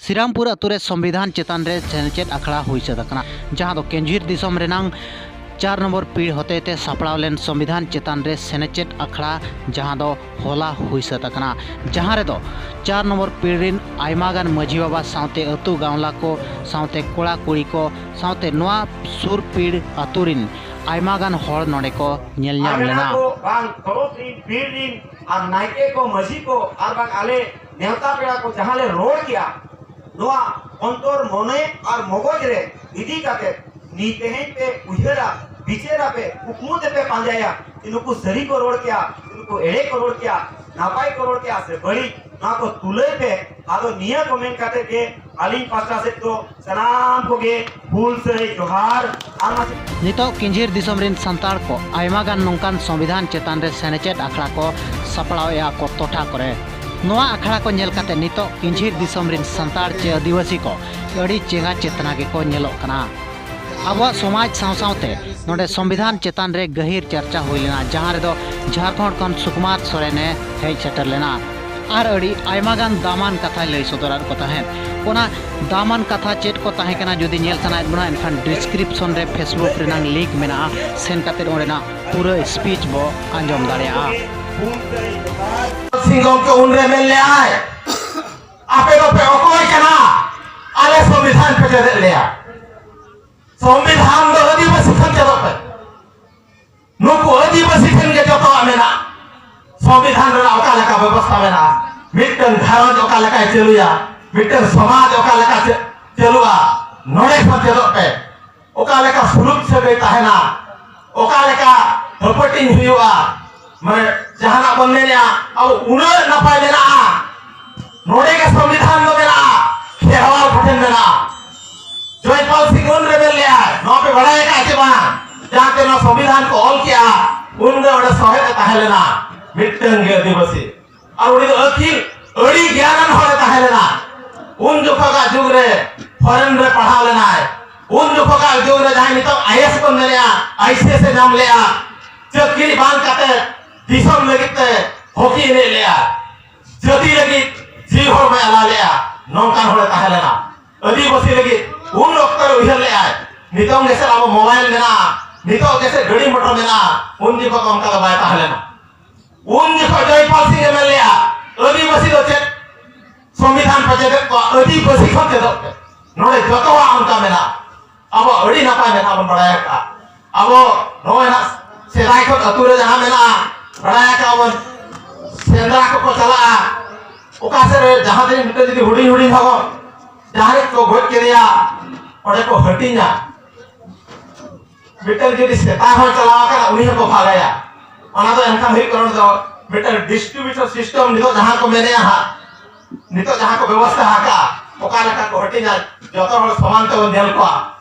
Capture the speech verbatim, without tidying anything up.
ᱥᱤᱨᱟᱢᱯᱩᱨ ᱟᱛᱳ ᱨᱮ ᱥᱚᱝᱵᱤᱫᱷᱟᱱ ᱪᱮᱛᱟᱱ ᱨᱮ ᱥᱮᱱᱮᱪᱮᱫ ᱟᱠᱷᱲᱟ ᱦᱩᱭ ᱥᱟᱹᱛ ᱟᱠᱟᱱᱟ, ᱡᱟᱦᱟᱸ ᱫᱚ ᱠᱮᱧᱡᱷᱤᱨ ᱫᱤᱥᱚᱢ ᱨᱮᱱᱟᱝ ᱪᱟᱨ ᱱᱚᱢᱵᱚᱨ ᱯᱤᱲ ᱦᱚᱛᱮᱛᱮ ᱥᱟᱯᱲᱟᱣ ᱞᱮᱱ ᱥᱚᱝᱵᱤᱫᱷᱟᱱ ᱪᱮᱛᱟᱱ ᱨᱮ ᱥᱮᱱᱮᱪᱮᱫ ᱟᱠᱷᱲᱟ, ᱡᱟᱦᱟᱸ ᱫᱚ ᱦᱚᱞᱟ ᱦᱩᱭ ᱥᱟᱹᱛ ᱟᱠᱟᱱᱟ, ᱡᱟᱦᱟᱸ ᱨᱮᱫᱚ ᱪᱟᱨ ᱱᱚᱢᱵᱚᱨ ᱯᱤᱲ ᱨᱤᱱ ᱟᱭᱢᱟ ᱜᱟᱱ ᱢᱟᱹᱡᱷᱤ ᱵᱟᱵᱟ ᱥᱟᱶᱛᱮ ᱟᱹᱛᱩ ᱜᱟᱶᱞᱟ ᱠᱚ ᱥᱟᱶᱛᱮ ᱠᱚᱲᱟ ᱠᱩᱲᱤ ᱠᱚ ᱥᱟᱶᱛᱮ ᱱᱚᱣᱟ ᱥᱩᱨ ᱯᱤᱲ ᱟᱹᱛᱩ ᱨᱤᱱ ᱟᱭᱢᱟ ᱜᱟᱱ ᱦᱚᱲ ᱱᱚᱰᱮ ᱠᱚ ᱧᱮᱞ ᱧᱟᱢ ᱟᱨ ᱞᱮᱱᱟ᱾ ᱠᱚ ᱵᱟᱝ ᱛᱚᱨᱚᱯ ᱨᱤᱱ ᱯᱤᱲ ᱨᱤᱱ ᱟᱨ ᱱᱟᱭᱠᱮ ᱠᱚ ᱢᱟᱹᱡᱷᱤ ᱠᱚ ᱟᱨ ᱵᱟᱝ ᱟᱞᱮ ᱱᱮᱣᱛᱟ ᱯᱮᱲᱟ ᱠᱚ ᱡᱟᱦᱟᱸ ᱞᱮ ᱨᱚᱲ ᱠᱮᱜᱼᱟ, ᱱᱚᱣᱟ ᱚᱱᱛᱚᱨ ᱢᱚᱱᱮ ᱟᱨ ᱢᱚᱜᱚᱡ ᱨᱮ ᱤᱫᱤ ᱠᱟᱛᱮ ᱱᱤ ᱛᱮᱦᱮᱧ ᱯᱮ ᱩᱭᱦᱟᱹᱨᱟ, ᱵᱤᱪᱟᱹᱨᱟ ᱯᱮ, ᱠᱩᱠᱢᱩ ᱛᱮᱯᱮ ᱯᱟᱸᱡᱟᱭᱟ ᱡᱮ ᱱᱩᱠᱩ ᱥᱟᱹᱨᱤ ᱠᱚ ᱨᱚᱲ ᱠᱮᱜᱼᱟ ᱥᱮ ᱱᱩᱠᱩ ᱮᱲᱮ ᱠᱚ ᱨᱚᱲ ᱠᱮᱜᱼᱟ, ᱱᱟᱯᱟᱭ ᱠᱚ ᱨᱚᱲ ᱠᱮᱜᱼᱟ ᱥᱮ ᱵᱟᱹᱲᱤᱡ, ᱱᱚᱣᱟ ᱠᱚ ᱛᱩᱞᱟᱹᱭ ᱯᱮ᱾ ᱟᱫᱚ ᱱᱤᱭᱟᱹ ᱠᱚ ᱢᱮᱱ ᱠᱟᱛᱮ ᱜᱮ ᱟᱹᱞᱤᱧ ᱯᱟᱥᱴᱟ ᱥᱮᱫ ᱫᱚ ᱥᱟᱱᱟᱢ ᱠᱚᱜᱮ ᱦᱩᱞ ᱥᱟᱹᱭ ᱡᱚᱦᱟᱨ᱾ ᱟᱨ ᱢᱟᱥᱮ ᱱᱤᱛᱚᱜ ᱠᱤᱧᱡᱷᱤᱨ ᱫᱤᱥᱚᱢ ᱨᱤᱱ ᱥᱟᱱᱛᱟᱲ ᱠᱚ ᱟᱭᱢᱟ ᱜᱟᱱ ᱱᱚᱝᱠᱟᱱ ᱥᱚᱝᱵᱤᱫᱷᱟᱱ ᱪᱮᱛᱟᱱ ᱨᱮ ᱥᱮᱱᱮᱪᱮᱫ ᱟᱠᱷᱲᱟ ᱠᱚ ᱥᱟᱯᱲᱟᱣᱮᱫᱼᱟ ᱠᱚ ᱴᱚᱴᱷᱟ ᱠᱚᱨᱮ᱾ ᱱᱚᱣᱟ ᱟᱠᱷᱲᱟ ᱠᱚ ᱧᱮᱞ ᱠᱟᱛᱮ ᱱᱤᱛᱚᱜ ᱠᱤᱧᱡᱷᱤᱨ ᱫᱤᱥᱚᱢ ᱨᱤᱱ ᱥᱟᱱᱛᱟᱲ ᱪᱮ ᱟᱹᱫᱤᱵᱟᱹᱥᱤ ᱠᱚ ᱟᱹᱰᱤ ᱪᱮᱸᱜᱷᱟ ᱪᱮᱛᱱᱟ ᱜᱮᱠᱚ ᱧᱮᱞᱚᱜ ᱠᱟᱱᱟ᱾ ᱟᱵᱚᱣᱟᱜ ᱥᱚᱢᱟᱡᱽ ᱥᱟᱶ ᱥᱟᱶᱛᱮ ᱱᱚᱰᱮ ᱥᱚᱝᱵᱤᱫᱷᱟᱱ ᱪᱮᱛᱟᱱ ᱨᱮ ᱜᱟᱹᱦᱤᱨ ᱪᱟᱨᱪᱟ ᱦᱩᱭ ᱞᱮᱱᱟ, ᱡᱟᱦᱟᱸ ᱨᱮᱫᱚ ᱡᱷᱟᱲᱠᱷᱚᱸᱰ ᱠᱷᱚᱱ ᱥᱩᱠᱩᱢᱟᱨ ᱥᱚᱨᱮᱱ ᱮ ᱦᱮᱡ ᱥᱮᱴᱮᱨ ᱞᱮᱱᱟ᱾ ᱟᱨ ᱟᱹᱰᱤ ᱟᱭᱢᱟ ᱜᱟᱱ ᱫᱟᱢᱟᱱ ᱠᱟᱛᱷᱟᱭ ᱞᱟᱹᱭ ᱥᱚᱫᱚᱨᱟᱫ ᱠᱚ ᱛᱟᱦᱮᱸᱫ᱾ ᱚᱱᱟ ᱫᱟᱢᱟᱱ ᱠᱟᱛᱷᱟ ᱪᱮᱫ ᱠᱚ ᱛᱟᱦᱮᱸ ᱠᱟᱱᱟ, ᱡᱩᱫᱤ ᱧᱮᱞ ᱥᱟᱱᱟᱭᱮᱫ ᱵᱚᱱᱟ, ᱮᱱᱠᱷᱟᱱ ᱰᱤᱥᱠᱨᱤᱯᱥᱚᱱ ᱨᱮ ᱯᱷᱮᱥᱵᱩᱠ ᱨᱮᱱᱟᱝ ᱞᱤᱝᱠ ᱢᱮᱱᱟᱜᱼᱟ, ᱥᱮᱱ ᱠᱟᱛᱮ ᱚᱸᱰᱮᱱᱟᱜ ᱯᱩᱨᱟᱹ ᱥᱯᱤᱪ ᱵᱚ ᱟᱸᱡᱚᱢ ᱫᱟᱲᱮᱭᱟᱜᱼᱟ᱾ ᱥᱤᱝ ᱜᱚᱢᱠᱮ ᱩᱱᱨᱮ ᱢᱮᱱ ᱞᱮᱜᱼᱟᱭ, "ᱟᱯᱮ ᱫᱚᱯᱮ ᱚᱠᱚᱭ ᱠᱟᱱᱟ? ᱟᱞᱮ ᱥᱚᱝᱵᱤᱫᱷᱟᱱ ᱯᱮ ᱪᱮᱫᱮᱫ ᱞᱮᱭᱟ᱾ ᱥᱚᱝᱵᱤᱫᱷᱟᱱ ᱫᱚ ᱟᱹᱫᱤᱵᱟᱹᱥᱤ ᱴᱷᱮᱱ ᱪᱮᱫᱚᱜ ᱯᱮ᱾ ᱱᱩᱠᱩ ᱟᱹᱫᱤᱵᱟᱹᱥᱤ ᱴᱷᱮᱱ ᱜᱮ ᱡᱚᱛᱚᱣᱟᱜ ᱢᱮᱱᱟᱜᱼᱟ᱾ ᱥᱚᱝᱵᱤᱫᱷᱟᱱ ᱨᱮᱱᱟᱜ ᱚᱠᱟ ᱞᱮᱠᱟ ᱵᱮᱵᱚᱥᱛᱷᱟ ᱢᱮᱱᱟᱜᱼᱟ, ᱢᱤᱫᱴᱟᱝ ᱜᱷᱟᱨᱚᱸᱡᱽ ᱚᱠᱟ ᱞᱮᱠᱟᱭ ᱪᱟᱹᱞᱩᱭᱟ, ᱢᱤᱫᱴᱟᱝ ᱥᱚᱢᱟᱡᱽ ᱚᱠᱟ ᱞᱮᱠᱟ ᱪᱟᱹ-, ᱪᱟᱹᱞᱩᱜᱼᱟ, ᱱᱚᱰᱮ ᱠᱷᱚᱱ ᱪᱮᱫᱚᱜ ᱯᱮ᱾ ᱚᱠᱟ ᱞᱮᱠᱟ ᱥᱩᱞᱩᱠ ᱥᱟᱹᱜᱟᱹᱭ ᱛᱟᱦᱮᱱᱟ, ᱚᱠᱟ ᱞᱮᱠᱟ ᱦᱟᱹᱯᱟᱹᱴᱤᱧ ᱦᱩᱭᱩᱜᱼᱟ, ᱢᱟᱱᱮ ᱡᱟᱦᱟᱱᱟᱜ ᱵᱚᱱ ᱢᱮᱱᱮᱜᱼᱟ, ᱟᱵᱚ ᱩᱱᱟᱹᱜ ᱱᱟᱯᱟᱭ ᱢᱮᱱᱟᱜᱼᱟ, ᱱᱚᱰᱮ ᱜᱮ ᱥᱚᱝᱵᱤᱫᱷᱟᱱ ᱫᱚ ᱢᱮᱱᱟᱜᱼᱟ, ᱠᱷᱮᱨᱣᱟᱞ ᱠᱚᱴᱷᱮᱱ ᱢᱮᱱᱟᱜᱼᱟ᱾ ᱡᱚᱭᱯᱟᱞ ᱥᱤᱝ ᱩᱱ ᱨᱮᱵᱮᱱ ᱞᱟᱹᱭᱟ, ᱱᱚᱣᱟ ᱯᱮ ᱵᱟᱲᱟᱭ ᱟᱠᱟᱫ ᱪᱮ ᱵᱟᱝ? ᱡᱟᱦᱟᱸ ᱛᱮ ᱱᱚᱣᱟ ᱥᱚᱝᱵᱤᱫᱷᱟᱱ ᱠᱚ ᱚᱞ ᱠᱮᱜᱼᱟ, ᱩᱱ ᱫᱚ ᱚᱸᱰᱮ ᱥᱚᱦᱮᱫ ᱮ ᱛᱟᱦᱮᱸ ᱞᱮᱱᱟ ᱢᱤᱫᱴᱟᱝ ᱜᱮ ᱟᱹᱫᱤᱵᱟᱹᱥᱤ᱾ ᱟᱨ ᱩᱱᱤ ᱫᱚ ᱟᱹᱠᱤᱞ, ᱟᱹᱰᱤ ᱜᱮᱭᱟᱱᱟᱱ ᱦᱚᱲᱮ ᱛᱟᱦᱮᱸ ᱞᱮᱱᱟ᱾ ᱩᱱ ᱡᱚᱠᱷᱚᱱᱟᱜ ᱡᱩᱜᱽ ᱨᱮ ᱯᱷᱚᱨᱮᱱ ᱨᱮ ᱯᱟᱲᱦᱟᱣ ᱞᱮᱱᱟᱭ᱾ ᱩᱱ ᱡᱚᱠᱷᱚᱱᱟᱜ ᱡᱩᱜᱽ ᱨᱮ ᱡᱟᱦᱟᱸᱭ ᱱᱤᱛᱚᱜ ᱟᱭ ᱮ ᱮᱥ ᱵᱚᱱ ᱢᱮᱱᱮᱜᱼᱟ, ᱟᱭ ᱥᱤ ᱮᱥ ᱮ ᱧᱟᱢ ᱞᱮᱜᱼᱟ, ᱪᱟᱹᱠᱨᱤ ᱵᱟᱝ ᱠᱟᱛᱮ ᱫᱤᱥᱚᱢ ᱞᱟᱹᱜᱤᱫ ᱛᱮ ᱦᱚᱠᱤ ᱮᱱᱮᱡ ᱞᱮᱜᱼᱟ, ᱡᱟᱹᱛᱤ ᱞᱟᱹᱜᱤᱫ ᱡᱤᱣᱤ ᱦᱚᱲᱢᱚᱭ ᱟᱞᱟᱭ ᱞᱮᱜᱼᱟ᱾ ᱱᱚᱝᱠᱟᱱ ᱦᱚᱲᱮ ᱛᱟᱦᱮᱸ ᱞᱮᱱᱟ ᱟᱹᱫᱤᱵᱟᱹᱥᱤ ᱞᱟᱹᱜᱤᱫ᱾ ᱩᱱ ᱚᱠᱛᱚ ᱨᱮ ᱩᱭᱦᱟᱹᱨ ᱞᱮᱫᱼᱟᱭ, ᱱᱤᱛᱚᱝ ᱜᱮᱥᱮ ᱟᱵᱚ ᱢᱳᱵᱟᱭᱤᱞ ᱢᱮᱱᱟᱜᱼᱟ, ᱱᱤᱛᱚᱜ ᱜᱮᱥᱮ ᱜᱟᱹᱰᱤ ᱢᱚᱴᱚᱨ ᱢᱮᱱᱟᱜᱼᱟ, ᱩᱱ ᱡᱚᱠᱷᱚᱱ ᱚᱱᱠᱟ ᱫᱚ ᱵᱟᱭ ᱛᱟᱦᱮᱸ ᱞᱮᱱᱟ᱾ ᱩᱱ ᱡᱚᱠᱷᱚᱱ ᱡᱚᱭᱯᱟᱞ ᱥᱤᱝ ᱮ ᱢᱮᱱ ᱞᱮᱫᱼᱟ, ᱟᱹᱫᱤᱵᱟᱹᱥᱤ ᱫᱚ ᱪᱮᱫ ᱥᱚᱝᱵᱤᱫᱷᱟᱱ ᱯᱮ ᱪᱮᱫᱮᱫ ᱠᱚᱣᱟ, ᱟᱹᱫᱤᱵᱟᱹᱥᱤ ᱠᱷᱚᱱ ᱪᱮᱫᱚᱜ ᱯᱮ᱾ ᱱᱚᱰᱮ ᱡᱚᱛᱚᱣᱟᱜ ᱚᱱᱠᱟ ᱢᱮᱱᱟᱜᱼᱟ᱾ ᱟᱵᱚ ᱟᱹᱰᱤ ᱱᱟᱯᱟᱭ ᱢᱮᱱᱟᱜᱼᱟ ᱵᱚᱱ ᱵᱟᱲᱟᱭ ᱟᱠᱟᱫᱼᱟ᱾ ᱟᱵᱚ ᱱᱚᱜᱼᱚᱭ ᱱᱟᱜ ᱥᱮᱫᱟᱭ ᱠᱷᱚᱱ ᱟᱹᱛᱩ ᱨᱮ ᱡᱟᱦᱟᱸ ᱢᱮᱱᱟᱜᱼᱟ, ᱵᱟᱲᱟᱭ ᱟᱠᱟᱫᱼᱟ ᱵᱚᱱ, ᱥᱮᱸᱫᱽᱨᱟ ᱠᱚᱠᱚ ᱪᱟᱞᱟᱜᱼᱟ᱾ ᱚᱠᱟ ᱥᱮᱫ ᱨᱮ ᱡᱟᱦᱟᱸ ᱛᱤᱱ ᱢᱤᱫᱴᱮᱱ ᱡᱩᱫᱤ ᱦᱩᱰᱤᱧ ᱦᱩᱰᱤᱧ ᱦᱚᱲ ᱡᱟᱦᱟᱸᱭ ᱠᱚ ᱜᱚᱡ ᱠᱮᱫᱮᱭᱟ, ᱚᱸᱰᱮ ᱠᱚ ᱦᱟᱹᱴᱤᱧᱟ᱾ ᱢᱤᱫᱴᱮᱱ ᱡᱩᱫᱤ ᱥᱮᱛᱟ ᱦᱚᱸᱭ ᱪᱟᱞᱟᱣ ᱟᱠᱟᱱᱟ, ᱩᱱᱤ ᱦᱚᱸᱠᱚ ᱵᱷᱟᱜᱟᱭᱟ᱾ ᱚᱱᱟ ᱫᱚ ᱮᱱᱠᱷᱟᱱ ᱦᱩᱭᱩᱜ ᱠᱟᱱᱟ ᱫᱚ ᱢᱤᱫᱴᱮᱱ ᱰᱤᱥᱴᱨᱤᱵᱤᱭᱩᱴᱚᱨ ᱥᱤᱥᱴᱮᱢ, ᱱᱤᱛᱚᱜ ᱡᱟᱦᱟᱸ ᱠᱚ ᱢᱮᱱᱮᱜᱼᱟ ᱦᱟᱸᱜ, ᱱᱤᱛᱚᱜ ᱡᱟᱦᱟᱸ ᱠᱚ ᱵᱮᱵᱚᱥᱛᱷᱟ ᱟᱠᱟᱫᱼᱟ, ᱚᱠᱟ ᱞᱮᱠᱟ ᱠᱚ ᱦᱟᱹᱴᱤᱧᱟ, ᱡᱚᱛᱚ ᱦᱚᱲ ᱥᱚᱢᱟᱱ ᱛᱮᱵᱚᱱ ᱧᱮᱞ ᱠᱚᱣᱟ᱾